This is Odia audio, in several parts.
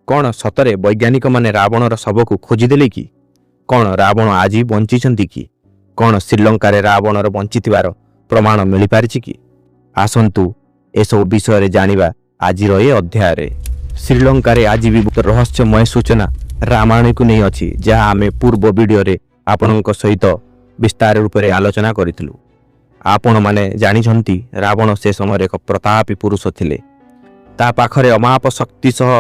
କ'ଣ ସତରେ ବୈଜ୍ଞାନିକମାନେ ରାବଣର ଶବକୁ ଖୋଜିଦେଲେ କି? କ'ଣ ରାବଣ ଆଜି ବଞ୍ଚିଛନ୍ତି କି? କ'ଣ ଶ୍ରୀଲଙ୍କାରେ ରାବଣର ବଞ୍ଚିଥିବାର ପ୍ରମାଣ ମିଳିପାରିଛି କି? ଆସନ୍ତୁ, ଏସବୁ ବିଷୟରେ ଜାଣିବା ଆଜିର ଏ ଅଧ୍ୟାୟରେ। ଶ୍ରୀଲଙ୍କାରେ ଆଜି ବି ବହୁତ ରହସ୍ୟମୟ ସୂଚନା ରାମାୟଣକୁ ନେଇ ଅଛି, ଯାହା ଆମେ ପୂର୍ବ ଭିଡ଼ିଓରେ ଆପଣଙ୍କ ସହିତ ବିସ୍ତାର ରୂପରେ ଆଲୋଚନା କରିଥିଲୁ। ଆପଣମାନେ ଜାଣିଛନ୍ତି, ରାବଣ ସେ ସମୟରେ ଏକ ପ୍ରତାପୀ ପୁରୁଷ ଥିଲେ। ତା ପାଖରେ ଅମାପ ଶକ୍ତି ସହ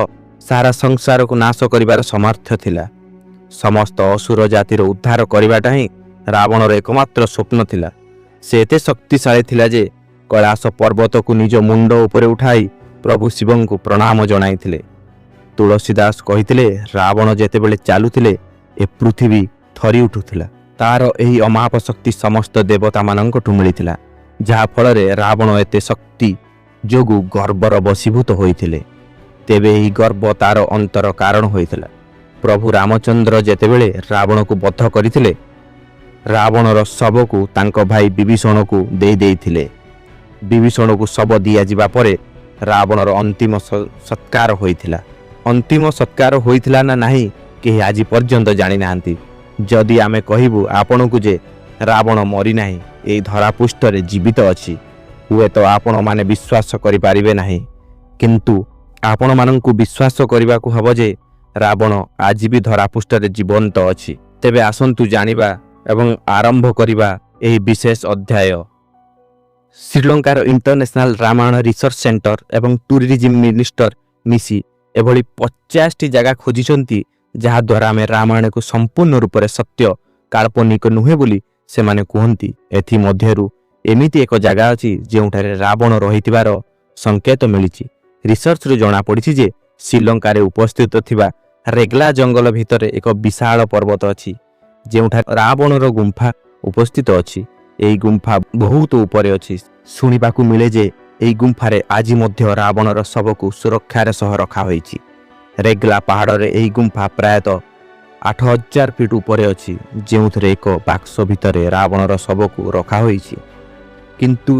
ସାରା ସଂସାରକୁ ନାଶ କରିବାର ସାମର୍ଥ୍ୟ ଥିଲା। ସମସ୍ତ ଅସୁର ଜାତିର ଉଦ୍ଧାର କରିବାଟା ହିଁ ରାବଣର ଏକମାତ୍ର ସ୍ୱପ୍ନ ଥିଲା। ସେ ଏତେ ଶକ୍ତିଶାଳୀ ଥିଲା ଯେ କୈଳାସ ପର୍ବତକୁ ନିଜ ମୁଣ୍ଡ ଉପରେ ଉଠାଇ ପ୍ରଭୁ ଶିବଙ୍କୁ ପ୍ରଣାମ ଜଣାଇଥିଲେ। ତୁଳସୀ ଦାସ କହିଥିଲେ, ରାବଣ ଯେତେବେଳେ ଚାଲୁଥିଲେ, ଏ ପୃଥିବୀ ଥରି ଉଠୁଥିଲା। ତାର ଏହି ଅମାପ ଶକ୍ତି ସମସ୍ତ ଦେବତାମାନଙ୍କଠୁ ମିଳିଥିଲା, ଯାହାଫଳରେ ରାବଣ ଏତେ ଶକ୍ତି ଯୋଗୁଁ ଗର୍ବର ବଶୀଭୂତ ହୋଇଥିଲେ। ତେବେ ଏହି ଗର୍ବ ତାର ଅନ୍ତର କାରଣ ହୋଇଥିଲା। ପ୍ରଭୁ ରାମଚନ୍ଦ୍ର ଯେତେବେଳେ ରାବଣକୁ ବଧ କରିଥିଲେ, ରାବଣର ଶବକୁ ତାଙ୍କ ଭାଇ ବିଭୀଷଣକୁ ଦେଇ ଦେଇଥିଲେ। ବିଭୀଷଣକୁ ଶବ ଦିଆଯିବା ପରେ ରାବଣର ଅନ୍ତିମ ସତ୍କାର ହୋଇଥିଲା। ଅନ୍ତିମ ସତ୍କାର ହୋଇଥିଲା ନା ନାହିଁ, କେହି ଆଜି ପର୍ଯ୍ୟନ୍ତ ଜାଣିନାହାନ୍ତି। ଯଦି ଆମେ କହିବୁ ଆପଣଙ୍କୁ ଯେ ରାବଣ ମରିନାହିଁ, ଏହି ଧରାପୃଷ୍ଠରେ ଜୀବିତ ଅଛି, ହୁଏତ ଆପଣମାନେ ବିଶ୍ୱାସ କରିପାରିବେ ନାହିଁ। କିନ୍ତୁ ଆପଣମାନଙ୍କୁ ବିଶ୍ୱାସ କରିବାକୁ ହେବ ଯେ ରାବଣ ଆଜି ବି ଧରାପୃଷ୍ଠରେ ଜୀବନ୍ତ ଅଛି। ତେବେ ଆସନ୍ତୁ ଜାଣିବା ଏବଂ ଆରମ୍ଭ କରିବା ଏହି ବିଶେଷ ଅଧ୍ୟାୟ। ଶ୍ରୀଲଙ୍କାର ଇଣ୍ଟରନ୍ୟାସନାଲ ରାମାୟଣ ରିସର୍ଚ୍ଚ ସେଣ୍ଟର ଏବଂ ଟୁରିଜିମ୍ ମିନିଷ୍ଟର ମିଶି ଏଭଳି 50ଟି ଜାଗା ଖୋଜିଛନ୍ତି, ଯାହାଦ୍ୱାରା ଆମେ ରାମାୟଣକୁ ସମ୍ପୂର୍ଣ୍ଣ ରୂପରେ ସତ୍ୟ, କାଳ୍ପନିକ ନୁହେଁ ବୋଲି ସେମାନେ କୁହନ୍ତି। ଏଥିମଧ୍ୟରୁ ଏମିତି ଏକ ଜାଗା ଅଛି, ଯେଉଁଠାରେ ରାବଣ ରହିଥିବାର ସଂକେତ ମିଳିଛି। ରିସର୍ଚ୍ଚରୁ ଜଣାପଡ଼ିଛି ଯେ ଶ୍ରୀଲଙ୍କାରେ ଉପସ୍ଥିତ ଥିବା ରେଗ୍ଲା ଜଙ୍ଗଲ ଭିତରେ ଏକ ବିଶାଳ ପର୍ବତ ଅଛି, ଯେଉଁଠାରେ ରାବଣର ଗୁମ୍ଫା ଉପସ୍ଥିତ ଅଛି। ଏହି ଗୁମ୍ଫା ବହୁତ ଉପରେ ଅଛି। ଶୁଣିବାକୁ ମିଳେ ଯେ ଏହି ଗୁମ୍ଫାରେ ଆଜି ମଧ୍ୟ ରାବଣର ଶବକୁ ସୁରକ୍ଷାର ସହ ରଖା ହୋଇଛି। ରେଗ୍ଲା ପାହାଡ଼ରେ ଏହି ଗୁମ୍ଫା ପ୍ରାୟତଃ 8000 ଫିଟ ଉପରେ ଅଛି, ଯେଉଁଥିରେ ଏକ ବାକ୍ସ ଭିତରେ ରାବଣର ଶବକୁ ରଖା ହୋଇଛି। କିନ୍ତୁ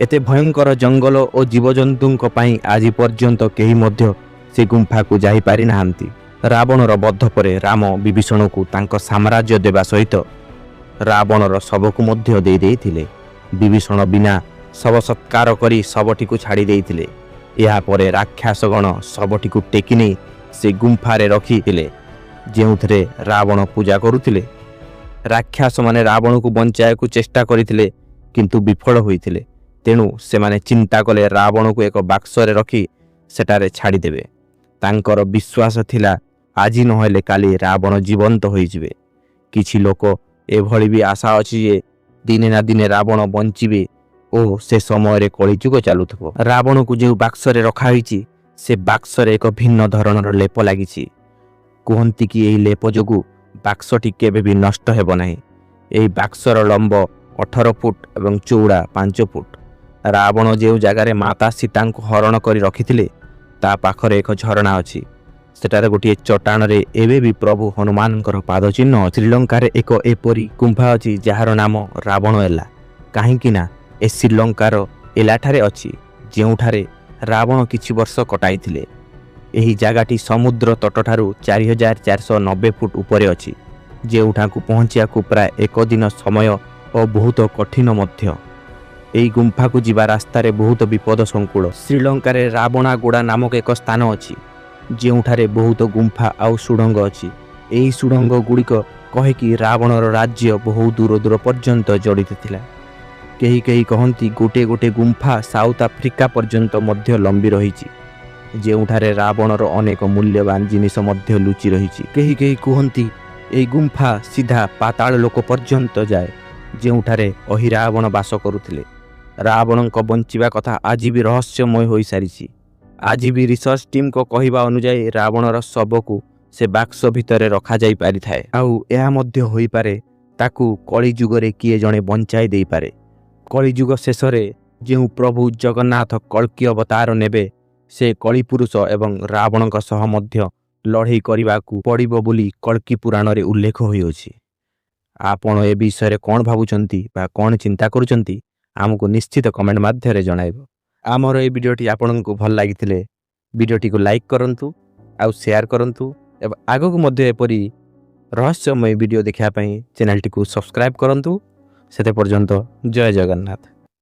ଏତେ ଭୟଙ୍କର ଜଙ୍ଗଲ ଓ ଜୀବଜନ୍ତୁଙ୍କ ପାଇଁ ଆଜି ପର୍ଯ୍ୟନ୍ତ କେହି ମଧ୍ୟ ସେ ଗୁମ୍ଫାକୁ ଯାଇପାରି ନାହାନ୍ତି। ରାବଣର ବଧ ପରେ ରାମ ବିଭୀଷଣକୁ ତାଙ୍କ ସାମ୍ରାଜ୍ୟ ଦେବା ସହିତ ରାବଣର ଶବକୁ ମଧ୍ୟ ଦେଇ ଦେଇଥିଲେ। ବିଭୀଷଣ ବିନା ଶବ ସତ୍କାର କରି ଶବଟିକୁ ଛାଡ଼ି ଦେଇଥିଲେ। ଏହାପରେ ରାକ୍ଷସଗଣ ଶବଟିକୁ ଟେକି ନେଇ ସେ ଗୁମ୍ଫାରେ ରଖିଥିଲେ, ଯେଉଁଥିରେ ରାବଣ ପୂଜା କରୁଥିଲେ। ରାକ୍ଷସମାନେ ରାବଣକୁ ବଞ୍ଚାଇବାକୁ ଚେଷ୍ଟା କରିଥିଲେ, କିନ୍ତୁ ବିଫଳ ହୋଇଥିଲେ। ତେଣୁ ସେମାନେ ଚିନ୍ତା କଲେ, ରାବଣକୁ ଏକ ବାକ୍ସରେ ରଖି ସେଠାରେ ଛାଡ଼ିଦେବେ। ତାଙ୍କର ବିଶ୍ୱାସ ଥିଲା, ଆଜି ନହେଲେ କାଲି ରାବଣ ଜୀବନ୍ତ ହୋଇଯିବେ। କିଛି ଲୋକ ଏଭଳି ବି ଆଶା ଅଛି ଯେ ଦିନେ ନା ଦିନେ ରାବଣ ବଞ୍ଚିବେ ଓ ସେ ସମୟରେ କଳିଯୁଗ ଚାଲୁଥିବ। ରାବଣକୁ ଯେଉଁ ବାକ୍ସରେ ରଖାହୋଇଛି, ସେ ବାକ୍ସରେ ଏକ ଭିନ୍ନ ଧରଣର ଲେପ ଲାଗିଛି। କୁହନ୍ତି କି ଏହି ଲେପ ଯୋଗୁଁ ବାକ୍ସଟି କେବେ ବି ନଷ୍ଟ ହେବ ନାହିଁ। ଏହି ବାକ୍ସର ଲମ୍ବ 18 ଫୁଟ ଏବଂ ଚଉଡ଼ା 5 ଫୁଟ। ରାବଣ ଯେଉଁ ଜାଗାରେ ମାତା ସୀତାଙ୍କୁ ହରଣ କରି ରଖିଥିଲେ, ତା ପାଖରେ ଏକ ଝରଣା ଅଛି। ସେଠାରେ ଗୋଟିଏ ଚଟାଣରେ ଏବେ ବି ପ୍ରଭୁ ହନୁମାନଙ୍କର ପାଦଚିହ୍ନ ଅଛି। ଶ୍ରୀଲଙ୍କାରେ ଏକ ଏପରି ଗୁମ୍ଫା ଅଛି, ଯାହାର ନାମ ରାବଣ ଏଲା, କାହିଁକି ନା ଏ ଶ୍ରୀଲଙ୍କାର ଏଲାଠାରେ ଅଛି, ଯେଉଁଠାରେ ରାବଣ କିଛି ବର୍ଷ କଟାଇଥିଲେ। ଏହି ଜାଗାଟି ସମୁଦ୍ର ତଟଠାରୁ 4490 ଫୁଟ ଉପରେ ଅଛି, ଯେଉଁଠାକୁ ପହଞ୍ଚିବାକୁ ପ୍ରାୟ ଏକ ଦିନ ସମୟ ଓ ବହୁତ କଠିନ ମଧ୍ୟ। ଏହି ଗୁମ୍ଫାକୁ ଯିବା ରାସ୍ତାରେ ବହୁତ ବିପଦ ସଂକୁଳ। ଶ୍ରୀଲଙ୍କାରେ ରାବଣାଗୋଡ଼ା ନାମକ ଏକ ସ୍ଥାନ ଅଛି, ଯେଉଁଠାରେ ବହୁତ ଗୁମ୍ଫା ଆଉ ସୁଡ଼ଙ୍ଗ ଅଛି। ଏହି ସୁଡ଼ଙ୍ଗ ଗୁଡ଼ିକ କହେ କି ରାବଣର ରାଜ୍ୟ ବହୁ ଦୂର ଦୂର ପର୍ଯ୍ୟନ୍ତ ଜଡ଼ିତ ଥିଲା। କେହି କେହି କହନ୍ତି, ଗୋଟିଏ ଗୋଟିଏ ଗୁମ୍ଫା ସାଉଥ ଆଫ୍ରିକା ପର୍ଯ୍ୟନ୍ତ ମଧ୍ୟ ଲମ୍ବି ରହିଛି, ଯେଉଁଠାରେ ରାବଣର ଅନେକ ମୂଲ୍ୟବାନ ଜିନିଷ ମଧ୍ୟ ଲୁଚି ରହିଛି। କେହି କେହି କୁହନ୍ତି, ଏହି ଗୁମ୍ଫା ସିଧା ପାତାଳ ଲୋକ ପର୍ଯ୍ୟନ୍ତ ଯାଏ, ଯେଉଁଠାରେ ଅହିରାବଣ ବାସ କରୁଥିଲେ। ରାବଣଙ୍କ ବଞ୍ଚିବା କଥା ଆଜି ବି ରହସ୍ୟମୟ ହୋଇସାରିଛି। ଆଜି ବି ରିସର୍ଚ୍ଚ ଟିମ୍ଙ୍କ କହିବା ଅନୁଯାୟୀ, ରାବଣର ଶବକୁ ସେ ବାକ୍ସ ଭିତରେ ରଖାଯାଇ ପାରିଥାଏ। ଆଉ ଏହା ମଧ୍ୟ ହୋଇପାରେ, ତାକୁ କଳିଯୁଗରେ କିଏ ଜଣେ ବଞ୍ଚାଇ ଦେଇପାରେ। କଳିଯୁଗ ଶେଷରେ ଯେଉଁ ପ୍ରଭୁ ଜଗନ୍ନାଥ କଳ୍କି ଅବତାର ନେବେ, ସେ କଳିପୁରୁଷ ଏବଂ ରାବଣଙ୍କ ସହ ମଧ୍ୟ ଲଢ଼େଇ କରିବାକୁ ପଡ଼ିବ ବୋଲି କଳ୍କି ପୁରାଣରେ ଉଲ୍ଲେଖ ହୋଇଅଛି। ଆପଣ ଏ ବିଷୟରେ କ'ଣ ଭାବୁଛନ୍ତି ବା କ'ଣ ଚିନ୍ତା କରୁଛନ୍ତି, ଆମକୁ ନିଶ୍ଚିତ କମେଣ୍ଟ ମାଧ୍ୟମରେ ଜଣାଇବ। ଆମର ଏ ଭିଡ଼ିଓଟି ଆପଣଙ୍କୁ ଭଲ ଲାଗିଥିଲେ ଭିଡ଼ିଓଟିକୁ ଲାଇକ୍ କରନ୍ତୁ। ଆଉ ସେୟାର କରନ୍ତୁ ଏବଂ ଆଗକୁ ମଧ୍ୟ ଏପରି ରହସ୍ୟମୟ ଭିଡ଼ିଓ ଦେଖିବା ପାଇଁ ଚ୍ୟାନେଲଟିକୁ ସବସ୍କ୍ରାଇବ୍ କରନ୍ତୁ। ସେତେ ପର୍ଯ୍ୟନ୍ତ ଜୟ ଜଗନ୍ନାଥ।